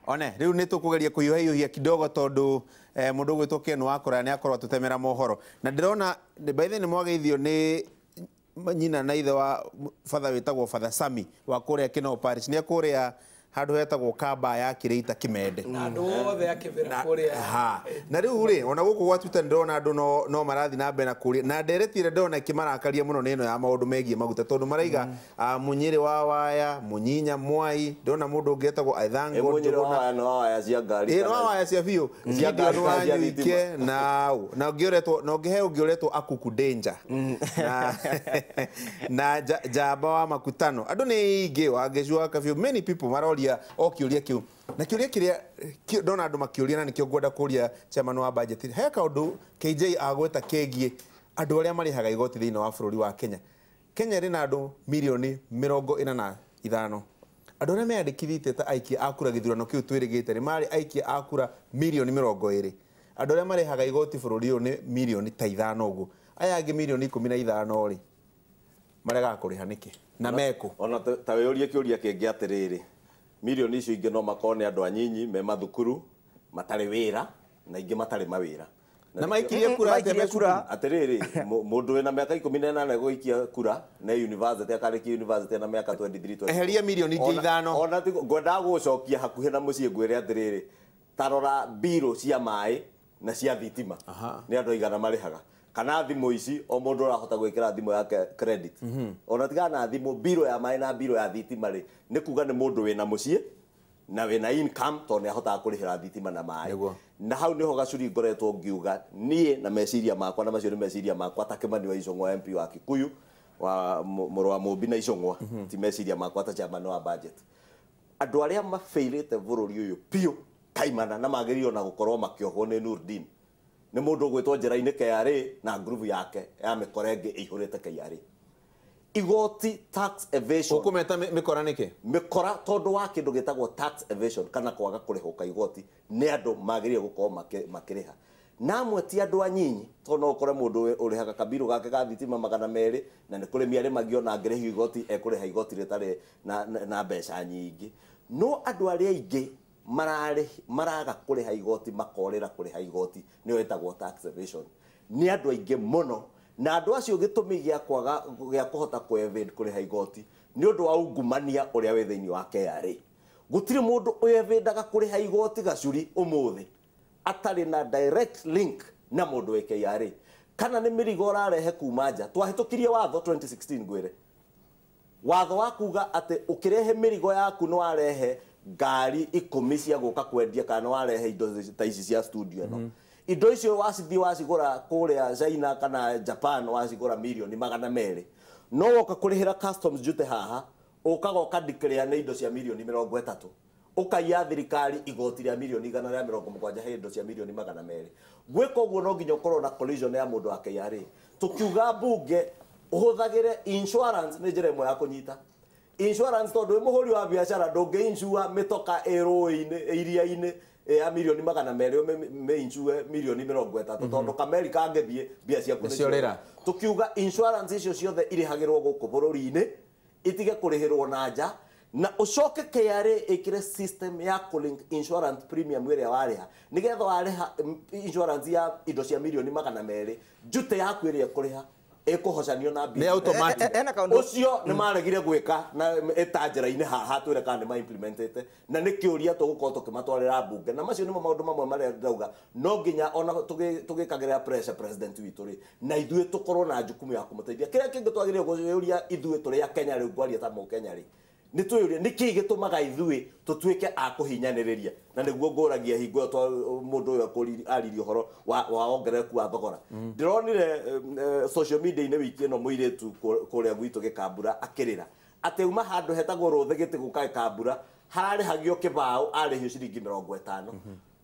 One rĩu nĩ tũkũgeria kũhiũhahiũhia kidogo tondũ mũndũ ũgwĩtwo Ken Wakũra nĩ akorwo atũtemera mohoro na ndĩrona by the way nĩ mwageithio nĩ nyina na ithe wa batha wĩtagwo Father Sami wa kũrĩa Kinoo Parish nĩ kũrĩa handũ hetagwo Kamba ya Kĩrĩita Kĩmende. Na andũ othe akĩbĩra kũrĩa. Ha. Na rĩu rĩ ona gũkũ gwa Twitter ndĩrona andũ no marathiĩ na mbere na kũria na ndereti ĩrĩa ndĩrona ĩkĩmarakaria mũno nĩ ĩno ya maũndũ megiĩ maguta tondũ maraiga Mũnyĩrĩ wa Waya, Mũnyinya Mwai, ndĩrona mũndũ ũngĩ etagwo Aithango Mũnyĩrĩ wa Waya nĩ wa waya cia ngari. Ĩĩ nĩ wa waya cia biũ. Cia ngari Gideon wa kana cia thitima. Nyuike na ũngĩ ũretwo na ũngĩ he ũngĩ ũretwo Akuku Danger. Na Njamba wa Makutano. Andũ nĩ aingĩ wa Ngĩcua wa Kabiũ. Many people maroria o kĩũria kĩu. Na kĩũria kĩrĩa ndona andũ makĩũria na nĩkĩo ngwenda kũria chairman wa budget. He kaũndũ KJ agweta kegiĩ andũ arĩa marĩhaga igoti thĩinĩ wa bũrũri wa Kenya. Kenya ĩrĩ na andũ mirioni 45. Andũ arĩa meyandĩkithĩtie ta aikia a kura gĩthurano kĩu twĩrĩgĩte nĩ marĩ aikia a kura mirioni 20. Andũ arĩa marĩhaga igoti bũrũri ũyũ nĩ mirioni ta 5 ũguo. Aya angĩ mirioni 15 rĩ maregaga kũrĩha nĩkĩ? Na mekũ? Ona ta wĩyũrie kĩũria kĩngĩ atĩrĩrĩ, mirioni icio ingĩ no makorwo nĩ andũ anyinyi me mathukuru matarĩ wĩra na ingĩ matarĩ mawĩra. Na maikirie kura atĩa maikirie me kura. Atĩrĩrĩ, mũndũ wĩna mĩaka 18 gũikia kura na university akarĩkia university na mĩaka 23, 24. Eheria mirioni ingĩ 5. Ona ngwendaga gũgũcokia hakuhĩ na mũciĩ ngwĩre atĩrĩrĩ, ta rora mbirũ cia maĩ na cia thitima. Nĩ andũ aigana marĩhaga. Kana thimũ ici o mũndũ ũrahota gwĩkĩra thimũ yake credit. Ona tigana na thimũ, mbirũ ya maĩ na mbirũ ya thitima rĩ, nĩ kuga nĩ mũndũ wĩna mũciĩ na wĩna income tondũ nĩ ahotaga kũrĩhĩra thitima na maĩ. Na hau nĩho gacuri ngoretwo ngiuga niĩ na meciria makwa, na macio nĩ meciria makwa ta Kĩmani wa Icũng'wa MP wa Kikuyu wa mũrũ wa Mũmbi na Icũng'wa, ti meciria makwa ta chairman wa budget. Andũ arĩa mabĩirĩte bũrũri ũyũ biũ kaimana na magĩrĩirwo na gũkorwo makĩohwo nĩ Nurdin. Nĩ mũndũ ũgwĩtwo njĩra-inĩ KRA na ngurubu yake ya mĩkora ĩngĩ ĩihũrĩte KRA. Igoti tax evasion. Ũkũmeta mĩkora nĩkĩ? Mĩkora tondũ wa kĩndũ gĩtagwo tax evasion kana kwaga kũrĩhũka igoti nĩ andũ magĩrĩire gũkorwo makĩrĩha. Na amwe ti andũ anyinyi tondũ no ũkore mũndũ ũrĩhaga kabirũ gake ga thitima 200 na nĩ kũrĩmia arĩmagio na angĩrĩhio igoti ekũrĩha igoti rĩtarĩ na mbeca nyingĩ. No andũ arĩa aingĩ maraga kũrĩha igoti makorĩra kũrĩha igoti nĩyo ĩtagwo tax evasion. Nĩ andũ aingĩ mũno na andũ acio gĩtũmi gĩa kwaga gĩa kũhota kũ-evade kũrĩha igoti nĩ ũndũ wa ungumania ũrĩa wĩ thĩinĩ wa KRA. Gũtirĩ mũndũ ũevendaga kũrĩha igoti gacuri ũmũthĩ atarĩ na direct link na mũndũ wĩ KRA. Kana nĩ mĩrigo ũrarehe kuma nja. Twahĩtũkirie watho 2016 ngwĩre. Watho wa kuga atĩ ũkĩrehe mĩrigo yaku nĩ warehe ngari 10 cia gũka kwendia kana nĩ warehe indo ta ici cia studio ĩno. Indo icio wacithiĩ wacigũra kũrĩa China kana Japan wacigũra mirioni 200. No woka kũrĩhĩra customs duty haha ũkaga ũka declare nĩ indo cia mirioni 30. Ũkaiya thirikari igoti rĩa mirioni 170 he indo cia mirioni 200. Gwĩka ũguo no nginya ũkorwo na collision ya mũndũ wa KRA. Tũkiuga mbunge ũhũthagĩre insurance nĩ njĩra ĩmwe ya kũnyita. Insurance tondũ wĩ mũhũri wa biacara ndũngĩ insure mĩtoka ĩ rũĩ-inĩ, iria-inĩ ya mirioni 200 ũmĩ insure mirioni 30 tondũ kameri kangĩthiĩ mbia ciaku nĩ Nĩciorĩra. Tũkiuga insurance icio ciothe irĩhagĩrwo gũkũ bũrũri-inĩ itige kũrĩhĩrwo na nja na ũcoke KRA ĩkĩre system ya kũ-link insurance premium ĩrĩa warĩha nĩgetha warĩha insurance ya indo cia mirioni 200 duty yaku ĩrĩa ũkũrĩha ĩkũhocanio na mbia. Nĩ automatic. Ena kaũndũ. Ũcio nĩ maregire gwĩka na ĩta njĩra-inĩ haha twĩre kana nĩ ma-implementĩte na nĩ kĩũria tũgũkorwo tũkĩmatwarĩra mbunge na macio nĩmo maũndũ mamwe marĩa ndauga no nginya ona tũgĩkagĩra pressure president witũ rĩ na ithuĩ tũkorwo na jukumu ya kũmũteithia. Kĩrĩa kĩngĩ twagĩrĩirwo kwĩyũria ithuĩ tũrĩ a Kenya rĩu ngwaria ta Mũkenya rĩ nĩ twĩyũrie nĩkĩĩ gĩtũmaga ithuĩ tũtuĩke a kũhinyanĩrĩria na nĩguo ngũragia hingo ĩyo mũndũ ũyũ aririe ũhoro wa wongerereku wa thogora. Ndĩronire social media-inĩ wiki ĩno mũirĩtu kũrĩa gwitũ Gĩkambura akĩrĩra atĩ auma handũ hetagwo Rũthĩ gĩtĩ gũka Gĩkambura hararĩhagio kĩbaũ arĩhio ciringi 50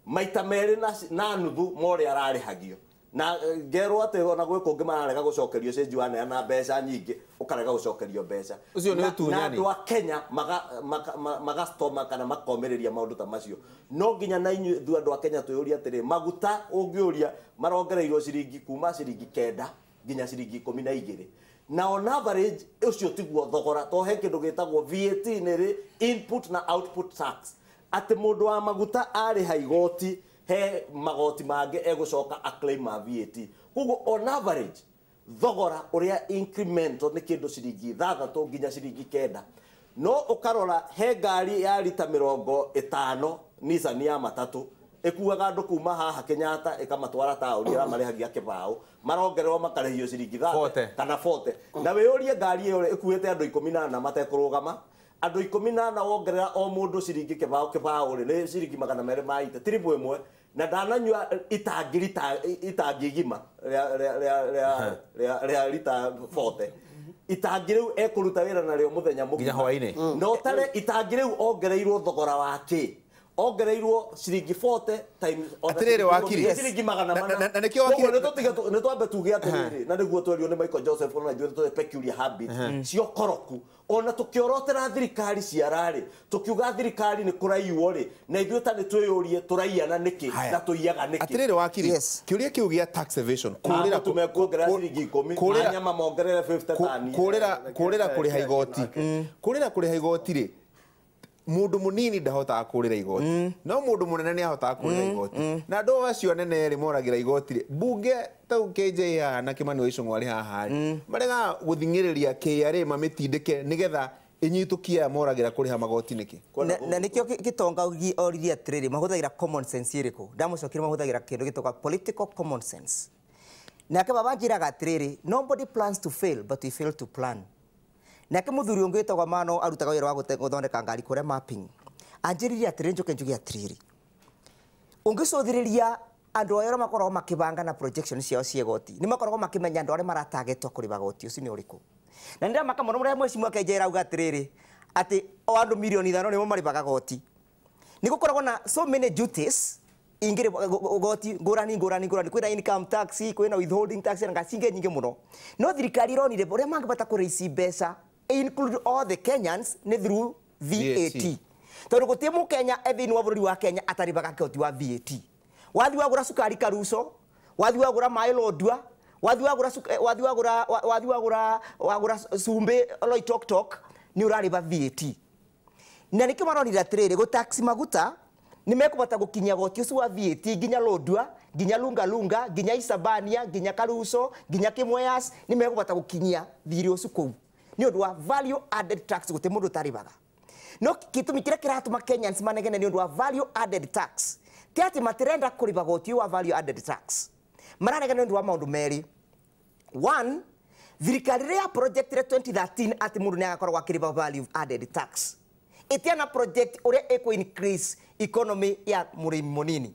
maita merĩ na nuthu ma ũrĩa ararĩhagio. Na ngerwo atĩ ona gwĩ kũngĩ mararega gũcokerio cĩnji waneana mbeca nyingĩ ũkarega gũcokerio mbeca. Ũcio nĩ ũtunyani. Na andũ a Kenya magastoma kana makomĩrĩria maũndũ ta macio. No nginya na inyuĩ ithuĩ andũ a Kenya twĩyũrie atĩrĩ, maguta ũngĩũria marongereirwo ciringi kuma ciringi 9 nginya ciringi 12. Na on average ũcio tiguo thogora, to he kĩndũ gĩtagwo VAT nĩ rĩ input na output tax. Atĩ mũndũ wa maguta arĩha igoti he magoti mangĩ egũcoka aclaim ma VAT. Koguo on average thogora ũrĩa incremental nĩ kĩndũ ciringi 6 nginya ciringi 9. No ũkarora he ngari ya rita 50 Nissan ya matatũ ĩkuaga andũ kuma haha Kenyatta ĩkamatwara taũni ĩramarĩhagia kĩbaũ marongererwo makarĩhio ciringi 30 kana 40. Na wĩyũrie ngari ĩyo ĩkuĩte andũ 14 matekũrũgama, andũ 14 wongerera o mũndũ ciringi kĩbaũ kĩbaũ rĩ nĩ ciringi 200 tiribu ĩmwe na ndananyua itangi itangi igima rĩa rita 40. Itangi rĩu ekũruta wĩra narĩo mũthenya mũgima nginya hwaĩ-inĩ. No tare itangi rĩu ongereirwo thogora wa kĩ? Ongereirwo ciringi 40 times atiriri wakiri ciringi 400. Na nĩkĩo wakiri nĩ twambe tuge atĩrĩrĩ, na nĩguo twerio nĩ Michael Joseph ona ithuĩ tũrĩ peculiar habit cia ũkoroku. Ona tũkĩorotera thirikari ciararĩ tũkiuga thirikari nĩ kũraiywo rĩ, na ithuĩ ta nĩ twĩyũrie tũraiyana nĩkĩ na tũiyaga nĩkĩ. Atĩrĩrĩ wakiri, kĩũria kĩu gĩa tax evasion, kũrĩra tũmekuongerera ciringi 10 na nyama mongerere 50 tani, kũrĩra kũrĩha igoti, kũrĩra kũrĩha igoti rĩ, mundu munini ndahotaga kurira igoti no mundu munene ni ahotaga kurira igoti na andu acio anene ri moragira igoti ri bunge tau KJ haha na Kimani wa Ichung'wa ri haha ri marega guthing'iriria KRA mamitindike nigetha inyitukie moragira kuriha magoti niki na nikio gitonga oririe atiriri mahuthagira common sense iriku ndamucokire mahuthagira kindu gitagwo political common sense. Nake baba njiraga atiriri, nobody plans to fail but we fail to plan. Nake muthuri ungi witagwo Mano arutaga wira wa guthondeka ngari kuria mapping anjiririe atiriri njuke njuge atiriri ungicuthiriria andu aria makoragwo makibanga na projection ciao cia igoti ni makoragwo makimenya andu aria maratagetwo kuriba goti ucio ni uriku. Na ndiramaka muno muria mweci mwake njera auga atiriri ati o andu milioni 5 nimo maribaga goti. Ni gukoragwo na so many duties ingire goti ngurani ngurani ngurani, kwina income tax, kwina withholding tax na ngacinge nyingi muno. No thirikari ironire uria mangibata kuraisi mbeca include all the Kenyans ni through VAT. Tondu gutie mu Kenya ethini wa bururi wa Kenya ataribaga goti wa VAT. Wathi wagura cukari Karuco, wathi wagura maĩ Lodwar, wathi wagura wathi wagura wathi wagura wagura cumbĩ Loitoktok ni urariba VAT. Na nikio maronire atiriri gu tax maguta ni mekubata gukinyia goti ucio wa VAT nginya Lodwar, nginya Lunga Lunga, nginya Isabania, nginya Karuco, nginya Kimweyas, ni mekubata gukinyia thiri ucio kuu ni undu wa value added tax guti mundu taribaga. No gitumi kiria kiratuma Kenyans manegene ni undu wa value added tax ti ati matirenda kuriba goti wa value added tax, mararegana ni undu wa maundu meri. One, thirikari ria project ria 2013 ati mundu ni agakorwo akiriba value added tax itiana project uria eco increase economy ya murimi munini.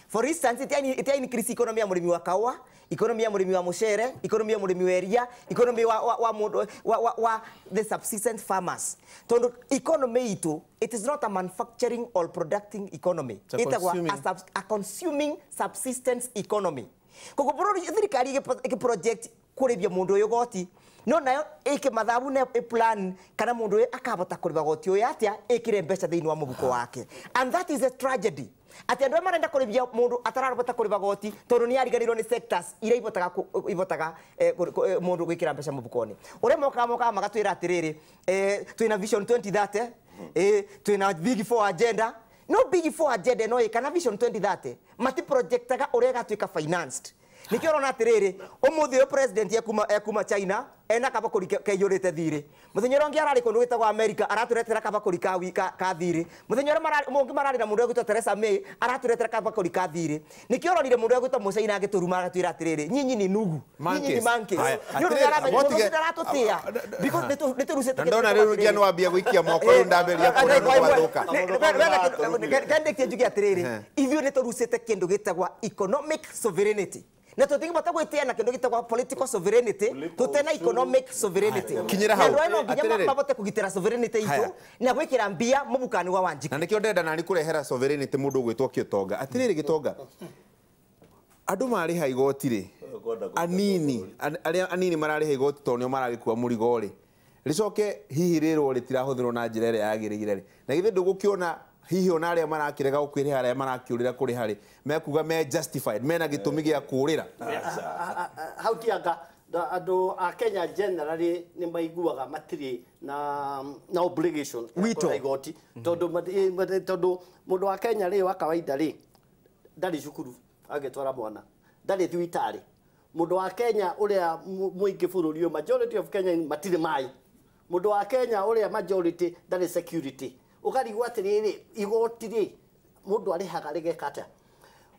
For instance, itia increase economy ya murimi wa kawa, economy ya murimi wa mucere, economy ya murimi wa iria, economy wa the subsistence farmers. Tondu economy itu, it is not a manufacturing or producing economy. It's a consuming subsistence economy. Koguo bururi thirikari igi project kuribia mundu uyu goti no nayo ike mathabu na plan kana mundu uyu akabota kuriba goti uyu atia ikire mbeca thiini wa mubuko wake. And that is a tragedy. Ati andu marenda kuribia mundu atararobota kuriba goti tondu ni ariganirwo ni sectors iria ibotaga mundu gwikira mbeca mubuko-ini. Uria mokaga magatwira atiriri twina vision 2030, twina big four agenda. No big four agenda no kana vision 2030 mati projectaga uria gatuika financed. Nikio urona atiriri umuthi uyu president ekuma China ena kabakuri keiyurite thiri, muthenya uria ungi arari kundu gwitagwo America araturetera kabakuri ka thiri, muthenya uria mungi marari na mundu egwitwo Theresa May araturetera kabakuri ka thiri. Nikio uronire mundu egwitwo Mucaina agituruma agatwira atiriri nyinyi ni nugu, nyinyi ni monkeys. Ni undu aramenya aratutia because niturucite. Ndona riu ngia no ambia gwikia moko riu ndamberia kuona no gwathuka. Kendekie njuge atiriri ithuĩ niturucite kindu gitagwa economic sovereignty. Na tutingibota gwitia na kindu gitagwa political sovereignty, tutena economic sovereignty. Kinyira hau. Na nginya mabote kugitira sovereignty itu na gwikira mbia mubukani wa Wanjiku. Na nikio ndenda nani kurehera sovereignty mundu gwitwo Gitonga. Atiriri Gitonga, andu mariha igoti ri anini aria anini marariha igoti tondu nio maragikua murigo ri ricoke hihi rirwo ritirahuthirwo na njira ĩrĩa yagĩrĩire ri, na githĩ ndũgũkĩona hihi ona aria marakirega gukwiriha aria marakiurira kuriha ri mekuga me justified mena gitumi gia kurira hau tianga Andũ a Kenya generally nĩ maiguaga matirĩ na obligation ya kũrĩha igoti tondũ mũndũ wa Kenya rĩ wa kawaida rĩ ndarĩ cukuru angĩtwara mwana, ndarĩ thibitarĩ. Mũndũ wa Kenya ũrĩa mũingĩ bũrũri ũyũ, majority of Kenya matirĩ maĩ. Mũndũ wa Kenya ũrĩa majority ndarĩ security. Ũkarigwo atĩrĩrĩ, igoti rĩ mũndũ arĩhaga rĩgeka atĩa?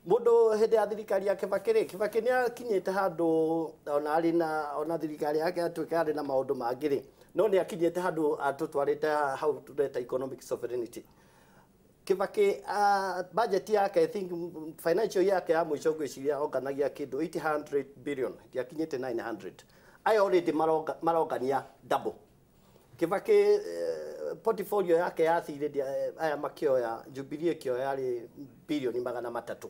Mũndũ hĩndĩ ya thirikari ya Kibaki rĩ, Kibaki nĩ akinyĩte handũ ona arĩ na ona thirikari yake atuĩka arĩ na maũndũ mangĩ rĩ, no nĩ akinyĩte handũ atũtwarĩte hau tũreta economic sovereignty. Kibaki budget yake, I think financial yake ya mũico ngwĩciria onganagia kĩndũ 800 billion, ndiakinyĩte 900. Aya already marongania double. Kibaki portfolio yake ya thirĩ aya makĩoya Jubilee ĩkĩoya yarĩ bilioni 300.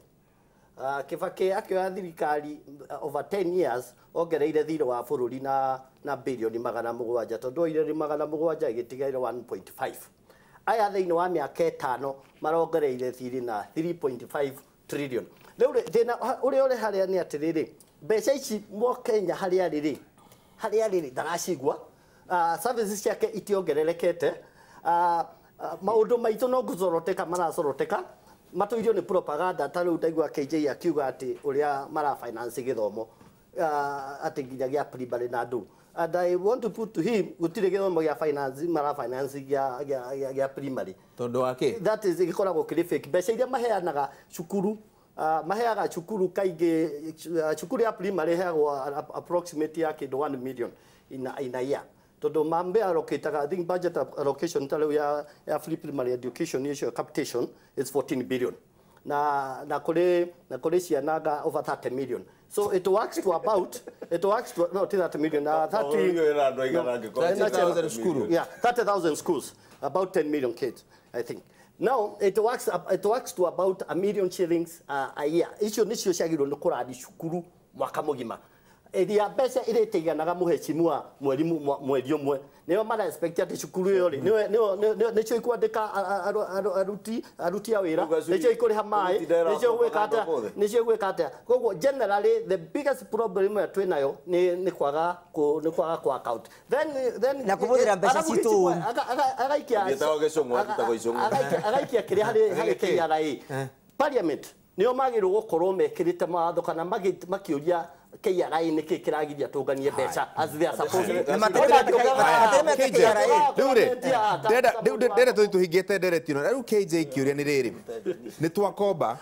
Kibaki akĩoya thirikari over 10 years ongereire thirĩ wa bũrũri na bilioni 700 tondũ oire 700 ĩgĩtigaire 1.5. Aya thĩinĩ wa mĩaka 5 marongereire thirĩ na 3.5 trillion. Rĩu thĩna ũrĩa ũrĩ harĩa nĩ atĩrĩrĩ, mbeca ici Mũkenya harĩa rĩrĩ ndaracigua. Services ciake itiongererekete. Maũndũ maitũ no gũcoroteka maracoroteka, matũirio nĩ propaganda. Ta rĩu ndaigua KJ akiuga atĩ ũrĩa mara finance gĩthomo atĩ nginya gĩa primary na andũ. And I want to put to him gũtirĩ gĩthomo gĩa finance mara finance gĩa primary. Tondũ wa kĩ? That is gĩkoragwo kĩrĩ fake. Mbeca iria maheanaga cukuru, maheaga cukuru kaingĩ, cukuru ya primary ĩheagwo approximate ya kĩndũ 1 million in a year. Tondũ mambe allocataga, I think budget allocation ta rĩu ya free primary education icio capitation is 14 billion. Na kũrĩ ciana over 30 million. So it works to about, it works to, no, 30 million, 30,000 schools. Yeah, 30,000 schools, about 10 million kids, I think. Now, it works to about 1 million shillings a year. Icio nicio ciagĩrĩirwo nĩ kũrathi cukuru mwaka mũgima. Ĩrĩa mbeca ĩrĩa ĩteiganaga mũhecimua mweri ũmwe nĩo mara expect atĩ cukuru ĩyo rĩ nĩcio ikwandĩka aruti a wĩra, nĩcio ikũrĩha maĩ, nĩcio gwĩka atĩa, nĩcio gwĩka atĩa. Koguo generally the biggest problem ĩrĩa twĩ nayo nĩ kwaga kwa account. Then na kũhũthĩra mbeca citũ agaikia kĩrĩa harĩ KRA. Parliament nĩo magĩrĩirwo gũkorwo mekĩrĩte mawatho kana makĩũria KRA nĩkĩ kĩragiria tũnganie mbeca as they are supposed to. Rĩu ndĩrenda tũthiĩ tũhingĩte ndereti ĩno. Rĩu KJ kĩũria nĩ rĩrĩ, nĩ twakomba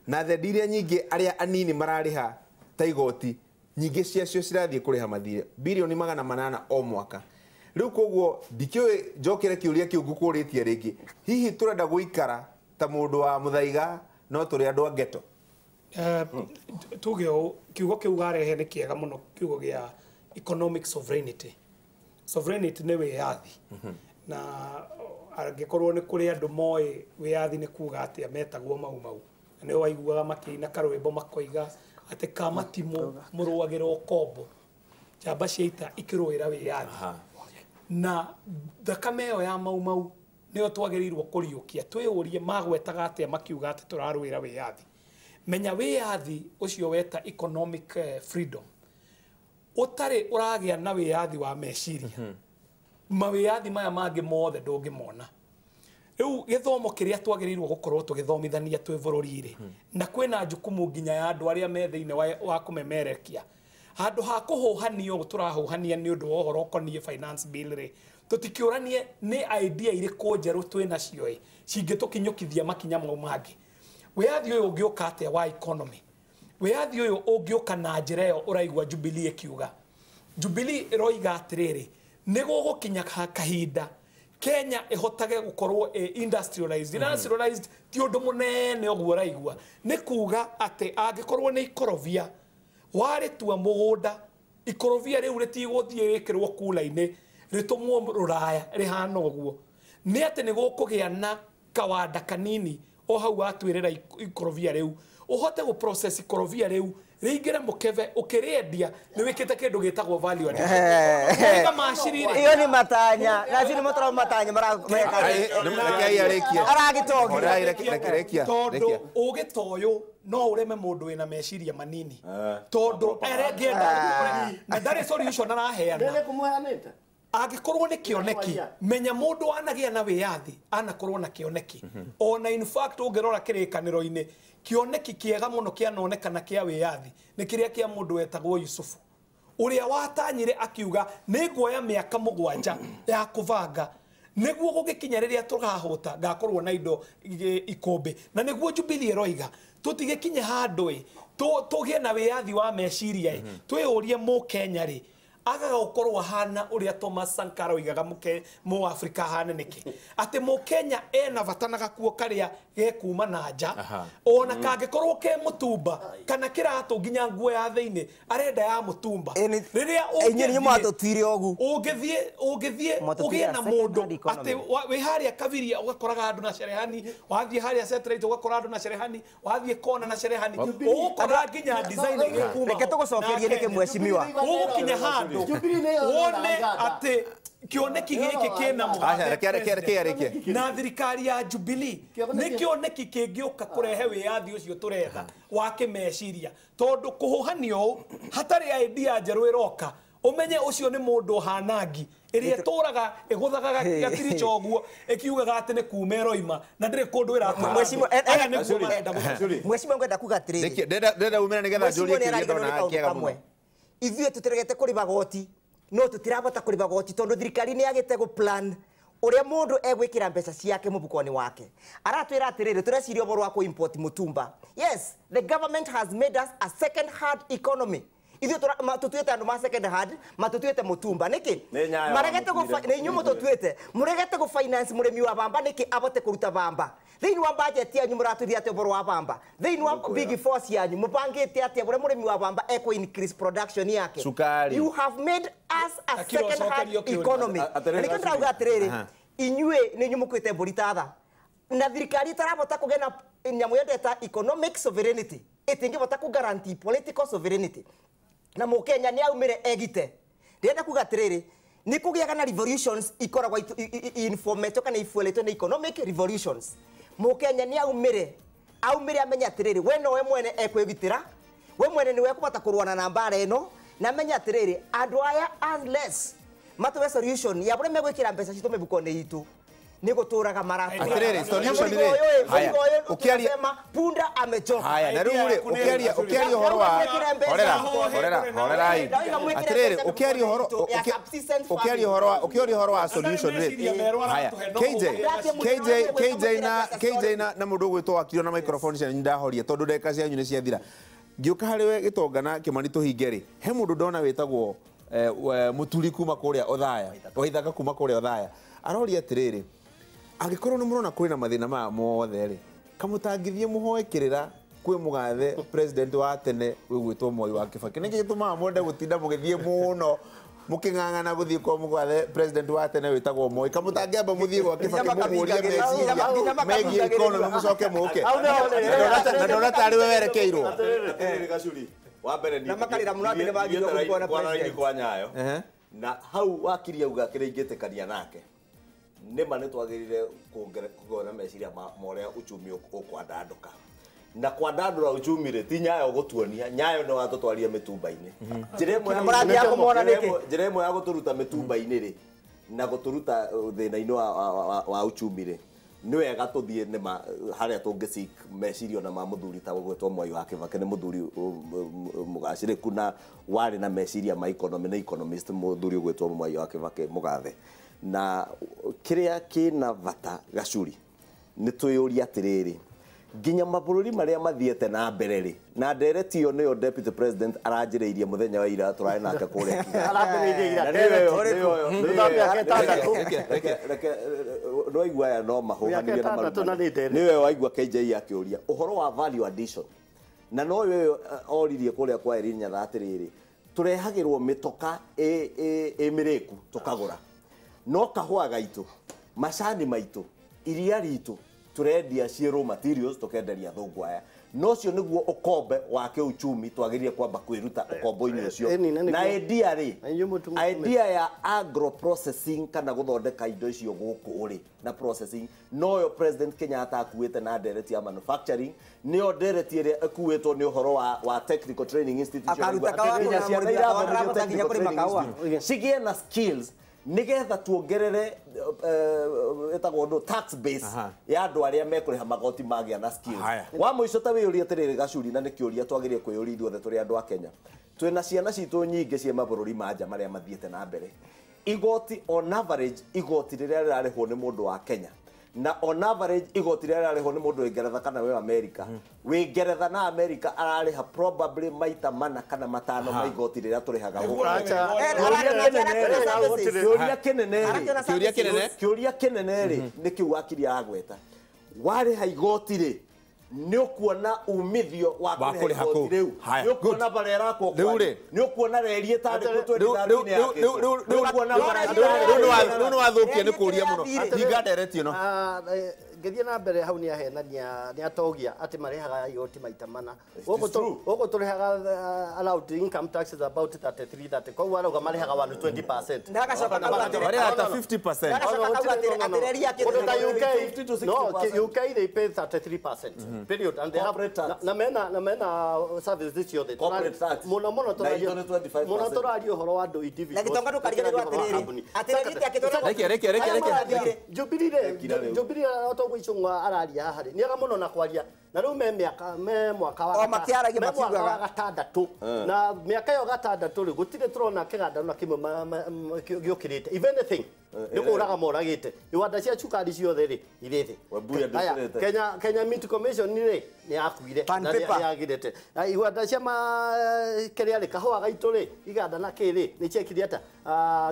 na thendi iria nyingĩ arĩa anini mararĩha ta igoti nyingĩ ciacio cirathiĩ kũrĩha mathirĩ bilioni 800 o mwaka. Rĩu koguo ndikĩũĩ njokere kĩũria kĩu ngũkũrĩtie rĩngĩ, hihi tũrenda gũikara ta mũndũ wa mũthaiga no tũrĩ andũ a ghetto? Tuge ũũ, kiugo kĩu warehe nĩ kĩega mũno, kiugo gĩa economic sovereignty. Sovereignty nĩ wĩyathi, na angĩkorwo nĩ kũrĩ andũ moĩ wĩyathi nĩ kuga atĩa, metagwo Mau Mau. Na nĩo waiguaga makĩina karwĩmbo makoiga atĩ kamatimũ mũrũagĩra ũkombo, njamba cia ita ikĩrũĩra wĩyathi. Na thakame ĩyo ya Mau Mau nĩyo twagĩrĩirwo kũriũkia, twĩyũrie magwetaga atĩa makiuga atĩ tũrarũĩra wĩyathi. Menya wĩyathi ũcio weta economic freedom ũtarĩ ũragĩa na wĩyathi wa meciria, mawĩyathi maya mangĩ mothe ndũngĩmona. Rĩu gĩthomo kĩrĩa twagĩrĩirwo gũkorwo tũgĩthomithania twĩ bũrũri-rĩ, na kwĩna jukumu nginya ya andũ arĩa me thĩinĩ wa kũmemerekia. Handũ ha kũhũhanio tũrahũhania nĩ ũndũ wa ũhoro ũkoniĩ finance bill rĩ, tũtikĩũranie nĩ idea irĩkũ njerũ twĩ nacio ĩ cingĩtũkinyũkithia makinya mau mangĩ. Wĩyathi ũyũ ũngĩũka atĩa wa economy? Wĩyathi ũyũ ũngĩũka na njĩra ĩyo ũraigua Jubilee ĩkiuga. Jubilee ĩroiga atĩrĩrĩ, nĩ gũgũkinya kahinda Kenya ĩhotage gũkorwo ĩ industrialized. Industrialized ti ũndũ mũnene ũguo ũraigua. Nĩ kuga atĩ angĩkorwo nĩ ikorobia warĩtua mũgũnda, ikorobia rĩu rĩtigũthiĩ rĩkĩrwo kula-inĩ rĩtũmwo rũraya rĩhana ũguo. Nĩ atĩ nĩ gũkũgĩa na kawanda kanini o hau watwĩrĩra ikorobia rĩu, ũhote gũ process ikorobia rĩu Rĩingĩre mũkebe ũkĩrĩendia nĩ wĩkĩte kĩndũ gĩtagwo value addition. Ũka macini rĩ. Iyo ni matanya na acio nĩ mũtaro matanya marameka. Aragĩtongia. Tondũ ũgĩ ta ũyũ no ũreme mũndũ wĩna meciria manini. Tondũ arengĩenda na ndarĩ solution araheana. Ndĩrĩ kũmũheanĩte. Angĩkorwo nĩ kĩoneki menya mũndũ anagĩa na wĩyathi anakorwo na kĩoneki. Ona in fact ũngĩrora kĩrĩkanĩro-inĩ kĩoneki kĩega mũno kĩanonekana kĩa wĩyathi nĩ kĩrĩa kĩa mũndũ wetagwo Yusufu ũrĩa watanyire akiuga nĩ nguoya mĩaka 7 ya kũbanga nĩguo gũgĩkinya rĩrĩa tũkahũta ngakorwo na indo ikũmbĩ na nĩguo Jubilee ĩroiga tũtigĩkinye handũ ĩ tũgĩe na wĩyathi wa meciria ĩ twĩyũrie mũkenya rĩ agaga gukorwo hana uria Thomas Sankara oigaga mu Afrika hane niki ati mu Kenya ena bata na gakuo karia gekuma na nja ona kangikorwo ke mutumba kana kiratu nginya nguo ya thiini arenda ya mutumba riria inyuĩ mwatũtuire ũguo ũngĩthiĩ ũgĩe na mũndũ atĩ wĩ harĩa Kabiria ũgakoraga andũ na cerehani wathiĩ harĩa Satellite ũgakora andũ na cerehani wathiĩ kona na cerehani ũgũkora nginya design ĩgĩkuma reke tũgũcokerie nĩkĩ mheshimiwa ũgũkinya handũ wone atĩ kĩoneki gĩkĩ kĩna mũgathe na thirikari ya Jubilee nĩ kĩoneki kĩngĩũka kũrehe wĩyathi ũcio tũretha wa kĩmeciria tondũ kũhũhanio ũũ hatarĩ idea njerũ ĩroka umenye ucio ni mundu hanangi iria turaga iguthaga gatiricho uguo ikiugaga ati ni kuma iroima na ndiri kundu iratwara mheshimiwa mheshimiwa ngwenda kuga atiriri ndenda umira nigetha njurie kiuria ndona kiega muno ithuĩ tũtiregete kũrĩba goti no tũtirabota kũrĩba goti tondũ thirikari nĩ yagĩte gũ plan ũrĩa mũndũ egwĩkĩra mbeca ciake mũbuko-inĩ wake aratwĩra atĩrĩrĩ tũreciria ũhoro wa kũ import mũtumba. Yes, the government has made us a second hand economy. Ithuĩ tũtuĩte andũ ma second hand matũtuĩte mũtumba nĩkĩ maregete nĩ inyuĩ mũtũtuĩte mũregete gũ finance mũrĩmi wa bamba nĩkĩ abote kũruta bamba thĩinĩ wa budget yanyu mũratwĩria atĩa ũhoro wa bamba thĩinĩ wa big four yanyu mũbangĩte atĩa ũrĩa mũrĩmi wa bamba ekũ increase production yake. Sukari. You have made us a second hand economy. Na nĩkĩo ndĩrauga atĩrĩrĩ inyuĩ nĩ inyuĩ mũkuĩte mbũri ta tha na thirikari ĩtarabota kũgĩa na nyamũ yendeta economic sovereignty ĩtingĩbota kũ guarantee political sovereignty na mũkenya nĩ aumire egite ndĩrenda kuga atĩrĩrĩ nĩ kũgĩaga na revolutions ikoragwo informetwo kana ifueletwo nĩ economic revolutions. Mũkenya nĩ aumire amenye atĩrĩrĩ we nowe mwene ekwĩgitĩra we mwene nĩwe ekũbota kũrũana na mbara ĩno na amenye atĩrĩrĩ andũ aya unless matũhe solution ya ũrĩa megwĩkĩra mbeca citũ mĩbuko-inĩ itũ nĩ gũtũraga maratũ. Atĩrĩrĩ solution rĩ haya ũkĩaria punda amechoka. Haya na rĩu rĩ ũkĩaria ũhoro wa horera horera horerai atĩrĩrĩ ũkĩaria ũhoro ũkĩaria ũhoro wa solution rĩ haya KJ na mũndũ ũgwĩtwo Wakiri na microphone cianyu ndahoria tondũ ndagĩka cianyu nĩ ciathira ngĩũka harĩ we Gĩtonga na Kĩmani tũhinge rĩ he mũndũ ndona wĩtagwo Mũturi kuma kũrĩa Othaya Waithaka kuma kũrĩa Othaya aroria atĩrĩrĩ angĩkorwo nĩ mũrona kwĩna mathĩna maya mothe rĩ kamũtangithie mũhoe kĩrĩra kwĩ mũgathe president wa tene wĩgwĩtwo Mwai wa Kibaki nĩkĩ gĩtũmaga mwende gũtinda mũgĩthiĩ mũno mũkĩng'ang'ana gũthiĩ kwa mũgathe president wa tene wĩtagwo Moi kamũtangĩamba mũthiĩ gwa Kibaki mũmũrie meciria megiĩ economy mũcoke mũke na ndona tarĩ we werekeirwo wa mbere ni na makarĩra mũno atĩ nĩ magĩrĩirwo gũkuona president kwa Nyayo na hau Wakiri auga kĩrĩa ingĩtĩkania nake nĩma nĩ twagĩrĩire kuona meciria ma ũrĩa uchumi ũkwandandũka na kwandandũra uchumi rĩ ti Nyayo gũtuonia Nyayo nĩ watũtwaria mĩtumba-inĩ njĩra ĩmwe ya gũtũruta mĩtumba-inĩ rĩ na gũtũruta thĩna-inĩ wa uchumi rĩ nĩ wega tũthiĩ nĩma harĩa tũngĩ meciria na ma mũthuri ta gũgwĩtwo Mwai wa Kibaki nĩ mũthuri mũgacĩrĩku na warĩ na meciria ma economy na economist mũthuri ũgwĩtwo Mwai wa Kibaki mũgathe na kĩrĩa kĩna bata Gacuri nĩ twĩyũrie atĩrĩrĩ nginya mabũrũri marĩa mathiĩte na mbere rĩ na ndereti ĩyo nĩyo deputy president aranjĩrĩirie mũthenya wa ira tũrarĩ nake kũrĩa nĩwaigua aya no mahũhanĩrie na marumani nĩwe waigua KJ akĩũria ũhoro wa value addition na no ũyũ oririe kũrĩa kwa Irene Nyatha atĩrĩrĩ tũrehagĩrwo mĩtoka ĩ mĩrĩku tũkagũra no kahũa gaitũ macani maitũ iria ritũ turendia ciĩ raw materials tukenderia thũngũ aya No ũcio nĩguo ũkombe wa kĩuchumi twagĩrĩire kwamba kwĩruta ũkombo-inĩ ũcio. Na idea rĩ, idea ya agro processing kana gũthondeka indo icio gũkũ rĩ na processing noyo President Kenyatta akuĩte na ndereti ya manufacturing, nĩyo ndereti ĩrĩa ĩkuĩtwo nĩ ũhoro wa technical training institution. Cigĩe na skills nigetha tuongerere etagwo ndo tax base ya andu aria mekuriha magoti magia na skills. Wa muico ta wiyurie atiriri Gacuri, na nikiuria twagirie kwiyuria ithuothe turi andu a Kenya, twina ciana citu nyingi cie mabururi ma nja maria mathiete na mbere. Igoti on average, igoti riria rirarihwo ni mundu wa Kenya na on average igoti riria rirarihwo ni mundu Ngeretha kana we America, wi Ngeretha na America arariha probably maita mana kana matano ma igoti riria turihaga guku. Kiuria kinene ri ni kiu wakiri aragweta, wariha igoti ri ni ukuona umithio wa kuriha igoti riu, ni ukuona bara irakwo kwani, ni ukuona reri itandikwo 2013 yake, ni ukuona riu ni wathukia ni kuria muno hinga ndereti ino. Ngĩthiĩ na mbere hau nĩ ahenania nĩ atogia atĩ marĩhaga igoti maita mana. Gũkũ tũrĩhaga allowed income taxes about 33 30, koguo arauga marĩhaga 120%. Na agacoka marĩhaga 50%. Ũndũ ta UK, no, UK they pay 33% period, and they have na mena services ciothe mũno mũno tũraria ũhoro wa andũ individuals. Na gĩtonga ndũkariganĩrwo atĩrĩrĩ, atĩrĩrĩ reke reke Jubilee otoguo Icũng'wa araria haha rĩ nĩega mũno na kwaria, na rĩu me mĩaka me mwaka wa gatandatũ, na mĩaka ĩyo gatandatũ rĩ gũtirĩ tũrona kĩganda ona kĩmwe gĩũkĩrĩte. If anything nĩ kũraga moragĩte iwanda cia cukari ciothe rĩ irĩ thĩ. Kenya Meat Commission rĩ nĩ yakuire na nĩ yagirĩte iwanda cia kĩrĩa rĩ kahũa gaitũ rĩ iganda na kĩ rĩ nĩ ciekire atĩa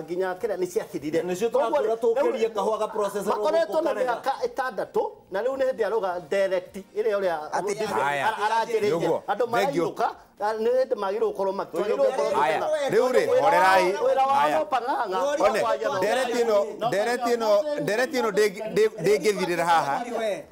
nginya kĩrĩa nĩ ciathirire. Nĩcio tũratwĩra tũkĩrie kahũa ga process makoretwo na mĩaka ĩtandatũ, na rĩu nĩ hĩndĩ arauga ndereti ĩrĩa ũrĩa aranjĩrĩirie andũ marainũka nĩ hĩndĩ magĩrĩirwo gũkorwo makĩagĩrĩirwo gũkorwo rĩu rĩ horerai wĩra wa pang'ang'a. Ndereti ĩno ndĩngĩthirĩra haha,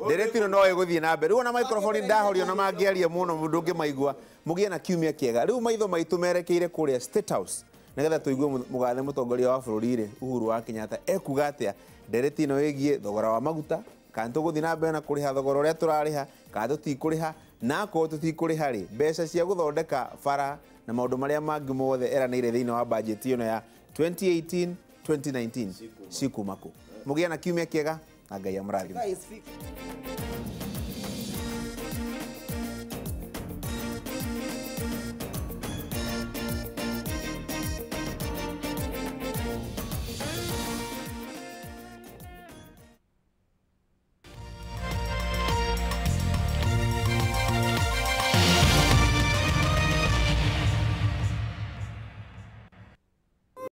ndereti ĩno no ĩgũthiĩ na mbere. Rĩu ona microphone ndahorio na mangĩaria mũno ndũngĩmaigua. Mũgĩe na kiumia kĩega. Rĩu maitho maitũ merekeire kũrĩa State House nigetha tũigue mũgathe mũtongoria wa bũrũri rĩ Uhuru wa Kenyatta ekuga atĩa ndereti ĩno ĩgiĩ thogora wa maguta, kana tũgũthiĩ na mbere na kũrĩha thogora ũrĩa tũrarĩha kana tũtikũrĩha, na akorwo tũtikũrĩha rĩ mbeca cia gũthondeka bara na maũndũ marĩa mangĩ mothe eranĩire thĩinĩ wa bajeti ĩno ya 2018 2019 cikuma kũ. Mũgĩe na kiumia kĩega na Ngai amũrathime.